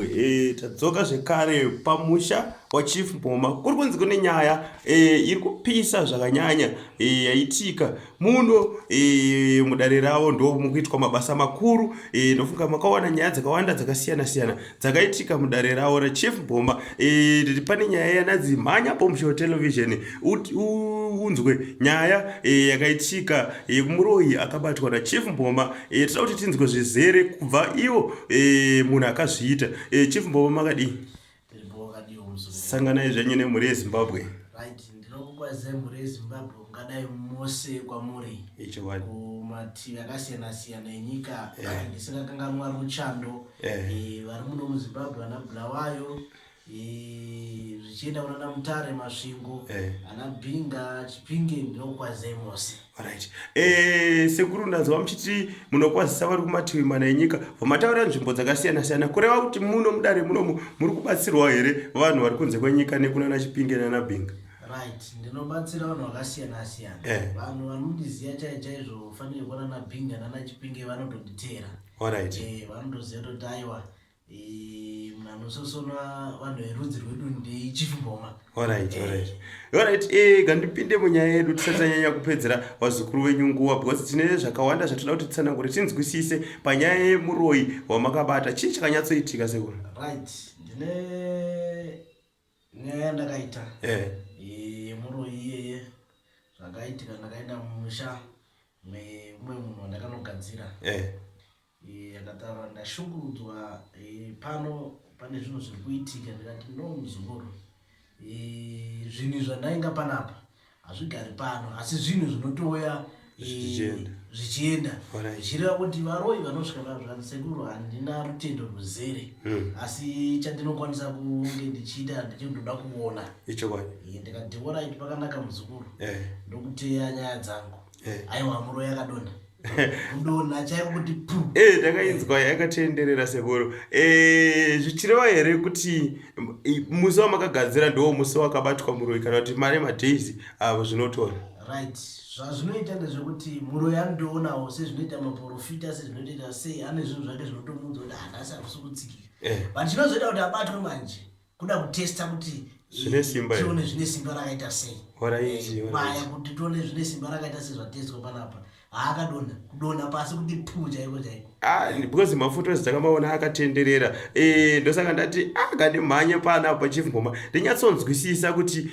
yeZimbabwe e, tadzoka zvekare pamusha waChief Mboma. Kuri kunzi kune nyaya e, iri kupisa zvakanyanya e, yaitika muno e, mudare ravo ndo mukuitwa mabasa makuru e, ndofunga makawana nyaya dzakawanda dzakasiyana siyana dzakaitika mudare ravo raChief Mboma. E, pane nyaya yanadzi mhanya Bombshell Television unzwe nyaya e, yakaitika yekumuroyi akabatwa naChief Mboma. E, toda kuti tinzwe zvizere kubva ivo e, munhu akazviita. E, Chief Mboma makadii? Sanganai zvenyu nemhuri yeZimbabwe. Right, ndinokukwazisai mhuri yeZimbabwe ungadai mose kwamuri Ichokwadi. Kumativi akasiyana siyana enyika ndisingakanganwa ruchando vari muno muZimbabwe vana Bulawayo zvichienda kunana Mutare, Masvingo, ana Binga, Chipinge, ndinokukwazisai mose. Right. Sekuru ndanzwa muchiti munokwazisa vari kumativi mana enyika vamataura nzvimbo dzakasiyana siyana kureva kuti muno mudare munomu muri kubatsirwa here vanhu vari kunze kwenyika nekunana Chipinge nana Binga? Right, ndinobatsira vanhu vakasiyana siyana. Vanhu vanondiziva chai chaizvo fanike kunana Binga nana Chipinge vanotonditeera. Alright. Vanotoziva toti aiwa munhu anososona vanhu verudzi rwedu ndiChief Mboma. Alright, alright. Alright, ngandipinde munyaya yedu tisati tanyanya kupedzera vazukuru venyu nguva because tine zvakawanda zvatoda kuti titsanangure tinzwisise panyaya yemuroyi wamakabata. Chii chakanyatsoitika sekuru? Right, ndine nyaya yandakaita yemuroyi iyeye. Zvakaitika, ndakaenda mumusha memumwe munhu wandakanogadzira. Akataura ndashungurudzwa pano pane zvinhu zviri kuitika. Ndikati no muzukuru, zvinhu zvandainga panapa hazvigari pano, asi zvinhu zvinotouya zvichienda, zvichireva kuti varoyi vanosvika pazvanzi sekuru handina rutendo ruzere, asi chandinokwanisa kunge ndichiita ndichindoda kuona. Ichokwadi. Ndikati alright, pakanaka muzukuru, ndokuteya nyaya dzangu. Aiwa, muroyi akadonha, kudonha chaiko kuti pu. Ndakainzwa yakatenderera sekuru. Zvichireva here kuti musi wamakagadzira ndiwo musi wakabatwa muroyi kana kuti mane madays avo zvinotora? Right, zvazvinoita ndezvekuti muroyi anotoonawo sezvinoita maprofita, sezvinotoita sei, ane zvinhu zvake zvinotomuudza kuti hanhasi hakusi kutsikika. But chinozoita kuti abatwe manje kuda kutesta kuti zvine simba tione zvine simba rakaita sei. Baya kuti tione zvine simba rakaita sei. Zvatestwa panapa, haakadonha, kudonha pasi kuti pu chaiko chaiko. Ah, because maphotos dzakamaona akatenderera, ndosaka ndati ngandimhanye panapa paChief Ngoma ndinyatsonzwisisa kuti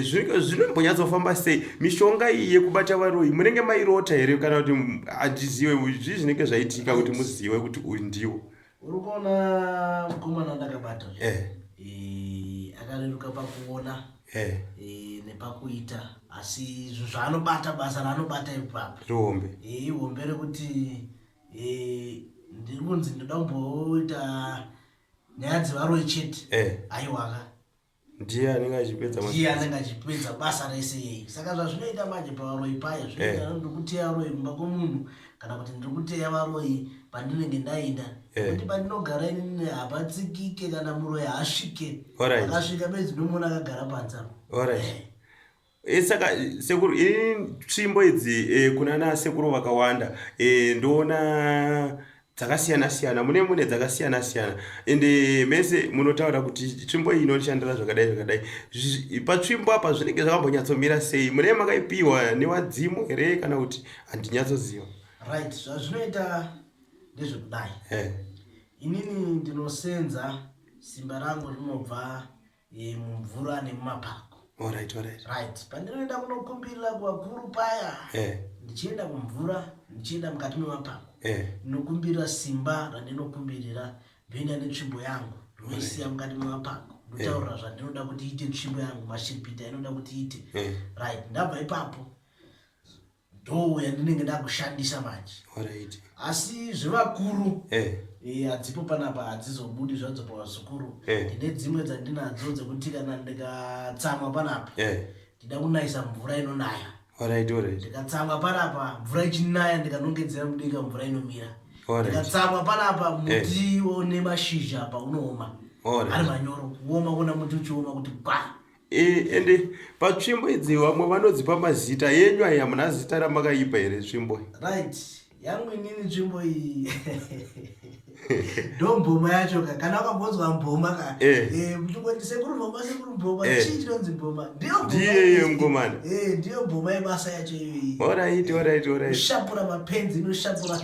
zvinombonyatsofamba sei. Mishonga iyi yekubata varoyi munenge mairota here kana kuti handizive zvii zvinenge zvaitika kuti muzive kuti uyu ndiwo? Uri kuona mukomana ndakabata akareruka pakuona nepakuita, asi zvinhu zvaanobata, basa raanobata ipapo Rihombe. Ihombe rekuti ndiri kunzi ndoda kumboita nyaya dzevaroyi chete. Aiwaka. Ndiye anenge achipedza. Ndiye anenge achipedza basa rese yei. Saka zvazvinoita manje pavaroyi paya, zvinoita ndiri kuteya varoyi kumba kwomunhu kana kuti ndiri kuteya varoyi pandinenge ndaenda, nekuti pandinogara inini hapatsikike, kana muroyi haasvike. Akasvika bedzi ndomuona akagara panze apo. Alright. Saka sekuru, ini tsvimbo idzi kuna nasekuru vakawanda ndoona dzakasiyana siyana, mune dzakasiyana siyana, ende mese munotaura kuti tsvimbo iyi inoshandira zvakadai zvakadai. Patsvimbo apa zvinenge zvakambonyatsomira sei? Mune makaipiwa newadzimu here kana kuti handinyatsoziva? Right, zvazvinoita ndezvekudai. Inini ndinosenza, simba rangu rinobva mumvura nemumapako. Alright, alright. Right, pandinoenda kunokumbirira kuvakuru paya, ndichienda kumvura, ndichienda mukati memapako, ndinokumbirira simba randinokumbirira, ndoenda netsvimbo yangu, ndinoisiya mukati memapako, ndotaurira zvandinoda kuti iite tsvimbo yangu, mashiripita inoda kuti iite. Right, ndabva ipapo ndo yandinenge ndakushandisa manje. Asi zvevakuru hadzipo panapa, hadzizobudi zvadzo pavazukuru. Ndine dzimwe dzandinadzo dzekuti kana ndikatsamwa panapa, ndida kunayisa mvura inonaya. Alright, alright. Ndikatsamwa panapa, mvura ichinaya, ndikanongedzera mudenga, mvura inomira. Ndikatsamwa panapa, muti une mashizha apa unooma ari manyoro, kuoma, kuona muti uchioma kuti gwa. Ende patsvimbo idzi vamwe vanodzipa mazita, yenyu ai hamuna zita ramakaipa here tsvimbo? Right. Yangu inini tsvimbo iyi ndo mboma yacho ka. Kana wakambonzwa mboma ka. Eh. Eh, muchingoti sekuru mboma, sekuru mboma. Eh. Chii chinonzi mboma? Ndiyo mboma. Ndiye iye mukomana. Eh, ndiyo mboma yebasa yacho iyoyi. Alright, alright, alright. Inoshapura mapenzi, inoshapura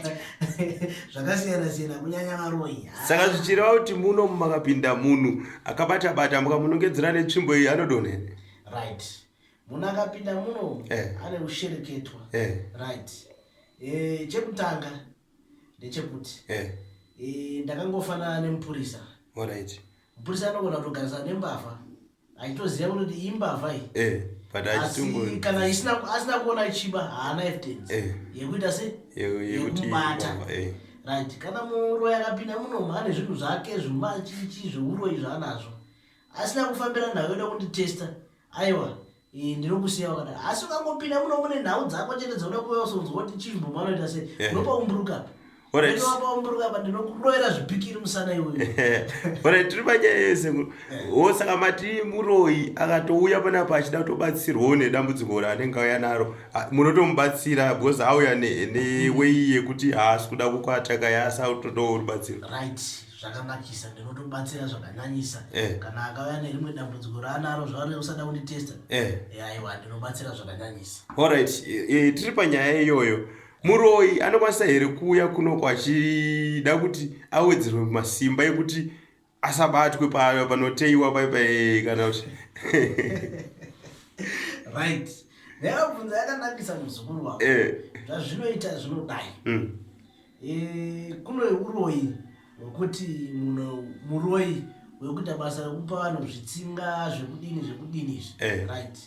zvakasiyana siyana kunyanya varoyi. Saka zvichireva kuti muno makapinda munhu akabata bata mukamunongedzera netsvimbo iyi anodonha here? Right. Munhu akapinda muno Eh. ane kushereketwa. Eh. Right. Eh, chekutanga ndechekuti Eh. eh, ndakangofanana nemupurisa. Alright. Mupurisa anogona kutogarisana nembavha achitoziva kuti iyi imbavha iyi. Eh, but Asi achitongo kana isina asina kuona ichiba haana evidence Eh. yekuita se Yekuti yekumubata. imbavha, eh. Right. Kana muroyi akapinda muno ane zvinhu zvake zvimachichi zveuroyi zvaanazvo asina kufambira nhau yoda kunditesta, aiwa ndinokusiya wakadaro. Asi ukangopinda muno mune nhau dzako chete dzauda kuuya usonzwa kuti chief Mboma anoita sei, Eh. unopaumburuka apa. Alright. Unopaumburuka apa, ndinokurovera zvipikiri musana iwewe. Alright, tiri panyaya yese. Wo saka mati muroyi akatouya panapa achida kutobatsirwawo nedambudziko raanenge auya naro, munotomubatsira because auya newei yekuti haasi kuda kukwataka yaasi akutodawo rubatsiro. Right, zvakanakisa, ndinotobatsira zvakanyanyisa. Eh. Kana akauya nerimwe dambudziko raanaro zvaari usada kunditesta, Eh. aiwa, ndinobatsira zvakanyanyisa. Alright, tiri panyaya iyoyo. Muroyi anokwanisa here kuuya kunoko achida kuti awedzerwe masimba ekuti asabatwe panoteiwa paipai kana kuti? Right, ndakabvunza yakanakisa muzukuru wangu. Eh. Zvazvinoita zvinodai. Kune uroyi hwekuti munhu muroyi wekuita basa rekupa vanhu zvitsinga zvekudini zvekudini izvi. Eh. Right.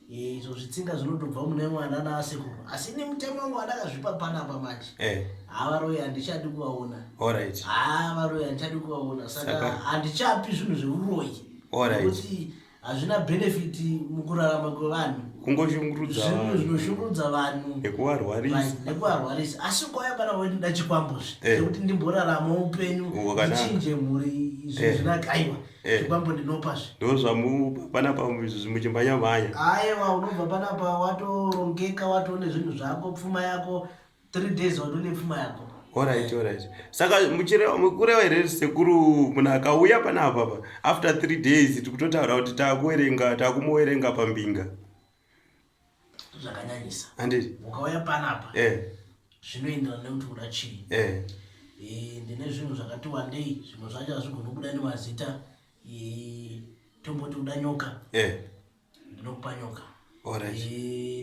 Izvo zvitsinga zvinotobva mune mwana naasekuru, asi nemutemo wangu wandakazvipa panapa manje, Eh. havaroyi handichadi kuvaona. Alright. Havaroyi handichadi kuvaona, saka Saka- handichapi zvinhu zveuroyi Alright. nekuti hazvina benefit mukurarama kwevanhu. Kungoshungurudza Zvinhu vanhu. zvinoshungurudza vanhu Nekuvarwarisa. Right, nekuvarwarisa. Asi kwauya pana wendida chikwambozve Eh. chekuti ndimborarama upenyu Wakanaka. ndichinje mhuri izvi Eh. zvinaka, aiwa, Eh. chikwambo ndinopazve. Ndo zvamupa panapa muchimbanyamhanya. Aiwa, unobva panapa watorongeka, watone zvinhu zvako, pfuma yako 3 days watone pfuma yako. Alright, alright. Saka mukureva here sekuru, munhu akauya panapa pa after 3 days tikutotaura kuti taakuwerenga, taakumuwerenga pambinga? Zvakanyanyisa. Handiti? Ukauya panapa Eh. zvinoenderana nekuti uda chii. Eh. Ndine zvinhu zvakati wandei, zvimwe zvacho hazvigoni kubuda nemazita. Tomboti uda nyoka, Eh. ndinokupa nyoka. Alright.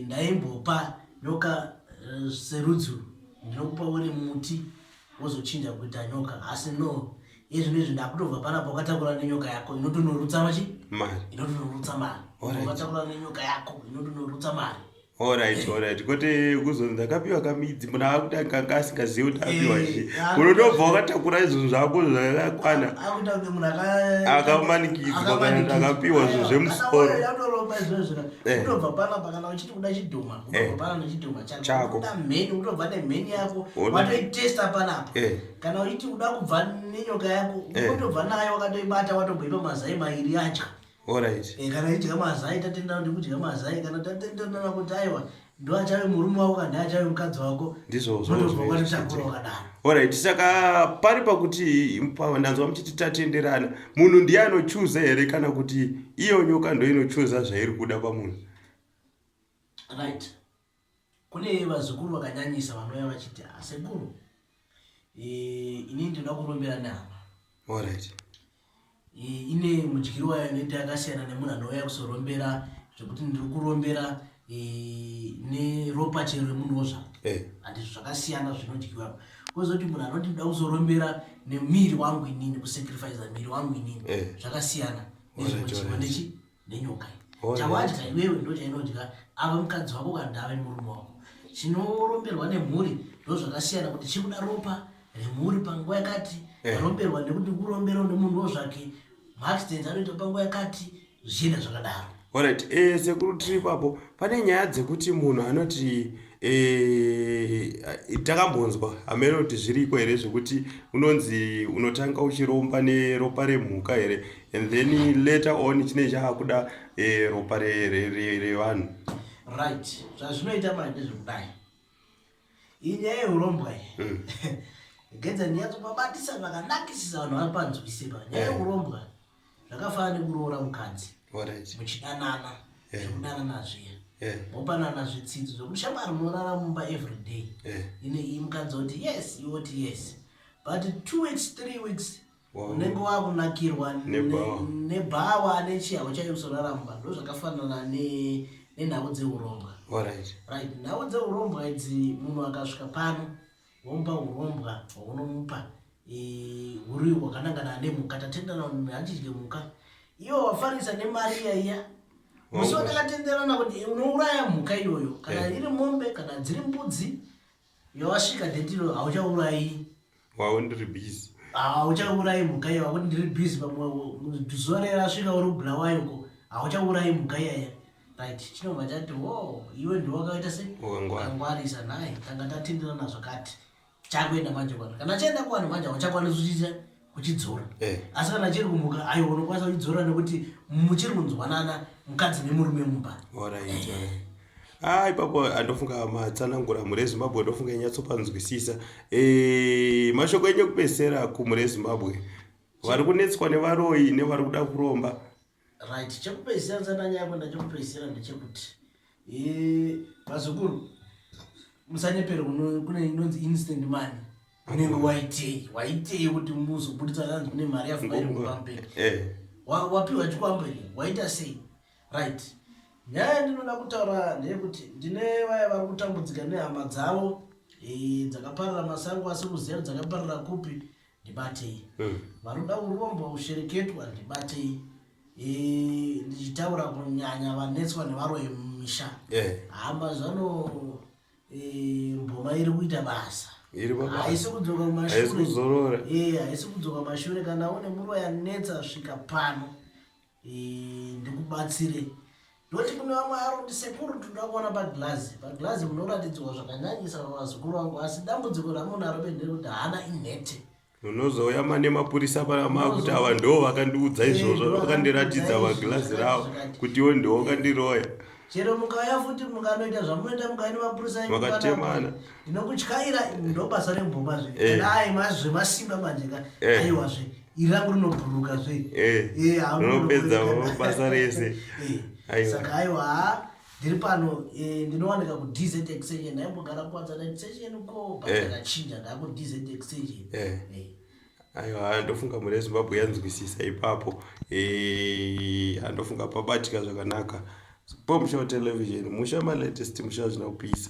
Ndaimbopa nyoka serudzi, ndinokupa uri muti wozochinja kuita nyoka, asi no, izvino izvi ndakutobva panapa wakatakura nenyoka yako inotonorutsa machi Mari. inotonorutsa mari. Alright. Wakatakura nenyoka yako inotonorutsa mari. Alright, alright. Kwete kuzonzi ndakapiwa kamidzi, munhu akuti akanga asingazivi kuti apiwa Eh, chii. ah, Unotobva wakatakura izvo zvako zvakakwana. Akuita kunge munhu Akamanikidzwa kana kuti akapiwa zvinhu zvemusoro. Atoromba izvozvo. Eh. Unobva panapa kana uchiti kuda chidhoma, Eh. unobva pana nechidhoma chako. Chako. Kuda mheni, unobva nemheni yako, Ona. watoitesta panapa. Eh. Kana uchiti uda kubva nenyoka yako, Eh. unotobva nayo wakatoibata, watomboipa mazai mairi adya. Alright. Kana idya mazai, tatendana kuti kudya mazai, kana tatendana kuti aiwa, ndo achave murume wako kana ndiachave mukadzi wako, Ndizvozvo unotobva zvinoitika. watotakura wakadaro. Alright, saka pari pakuti ndanzwa muchiti tatenderana, munhu ndiye anochuza here kana kuti iyo nyoka ndo inochuza zvairi kuda pamunhu? Right, kune vazukuru vakanyanyisa vanouya vachiti, asekuru, inini ndinoda kurombera nehama. Alright. Ine mudyiro wayo inoita yakasiyana nemunhu anouya kuzorombera zvekuti ndiri kurombera neropa chero remunhuwo zvake. Eh. Handizvo, zvakasiyana zvinodyiwa. Kozoti munhu anoti ndoda kuzorombera nemiri wangu inini, kusacrifica miri wangu inini, Eh. zvakasiyana Alright, nezvinodyiwa alright. nechi nenyoka iyi. Alright. Chawadya iwewe ndo chainodya ave mukadzi wako kana ndave murume wako. Chinoromberwa nemhuri ndo zvakasiyana, kuti chikuda ropa remhuri panguva yakati, Eh. romberwa nekuti kurombera nemunhuwo zvake, maaccidents anoita panguva yakati, zvichienda zvakadaro. Alright, sekuru, tiri ipapo pane nyaya dzekuti munhu anoti takambonzwa, hameno kuti zviriko here, zvekuti unonzi unotanga uchiromba neropa remhuka here and then later on chinenge chaakuda ropa revanhu. Right, zvazvinoita manje ndezvekudai. Iyi nyaya yeurombwa iyi gedza ndinyatsopabatisa zvakanakisisa, vanhu vapanzwise pa nyaya yeurombwa. Zvakafanana nekuroora mukadzi muchidanana, zvekudanana zviya, mopanana zvitsidzo zvokuti shamwari munorara mumba everyday. Ine iyi mukadzi oti yes, iwe oti yes, but 2 weeks, 3 weeks, unenge wakunakirwa Nebhawa. Nebhawa nechi, hauchaiusorara mumba. Ndo zvakafanana nenhau dzeurombwa. Right, nhau dzeurombwa idzi, munhu akasvika pano womupa urombwa hwaunomupa huri hwakanangana nemhuka. Tatenderana kuti munhu achidye mhuka, iwo wafarisa nemari iya iya musi watakatenderana kuti unouraya mhuka iyoyo, kana iri mombe, kana dziri mbudzi. Yawasvika date iro, hauchaurayi. Wavo ndiri busy. Hauchaurayi mhuka iyo, wakuti ndiri busy. Pamwe zuva rero rasvika uri kuBulawayo uko, hauchaurayi mhuka iyaya. Right, chinobva chati wo iwe ndiwakaita se Wakangwara. Wakangwarisa nhai, tanga tatenderana zvakati. Chakuenda manje kwana, kana chaenda kuvanhu manje, hauchakwanisi kuchiita kuchidzora. Asi kana chiri kumhuka, aiwa, unokwanisa kuchidzora nekuti muchiri kunzwanana mukadzi nemurume mumba. Alright. Ah, ipapo andofunga matsanangura mhuri yeZimbabwe, ndofunga inyatsopanzwisisa. Mashoko enyu ekupedzisira kumhuri yeZimbabwe vari kunetswa nevaroyi nevari kuda kuromba. Right, chekupedzisira ndisati kuenda, chekupedzisira ndechekuti vazukuru, musanyepere kune inonzi instant money. Unenge waitei, waitei kuti muzobuditsa kanzi kune mari yafuka iri mupamberi? Wapiwa chikwambo here? Waita sei? Right, nyaya yandinoda kutaura ndeyekuti ndine vaya vari kutambudzika nehama dzavo dzakaparira masango, asi kuziva kuti dzakaparira kupi, ndibatei. Vari kuda kurombwa, kushereketwa, ndibatei. Ndichitaura kunyanya vanetswa nevaroyi mumisha. Hama zvano, mboma iri kuita basa. Iri pabasa. Haisi kudzoka Haisi kumashure. Kuzorora. Haisi kudzoka mashure. Kana une muroyi anetsa, svika pano, ndikubatsire. Ndoti kune vamwe aroti, "Sekuru, tinoda kuona paglazi." Paglazi munoratidzwa zvakanyanyisa, vazukuru vangu, asi dambudziko ramunaro nderekuti hana inhete. Unozouya mane mapurisa pana kuti ava ndo vakandiudza izvozvo, Ndo vakandiratidza vakandiudza paglazi izvi, ravo zvakati. Kuti iwo ndo wakandiroya. Chero mukauya futi mukanoita zvamunoita, mukauya nemapurisa enyu Vakatemana. panapa, ndinokutyaira. Ndo basa remboma zve. Kana ai zvemasimba manje ka, aiwazve, iri rangu rinobhuruka zve. Hauna Rinopedza kunokuita. Basa rese. Aiwa. Saka aiwa, ha, ndiri pano, ndinowanika kuDZ Extension. Ndaimbogara kuWadzana Extension ko, but ndakachinja, ndakuDZ Extension. Aiwa, ndofunga mhuri yeZimbabwe yanzwisisa ipapo. Andofunga pabatika zvakanaka. Bombshell Television, musha malatest, musha zvina kupisa.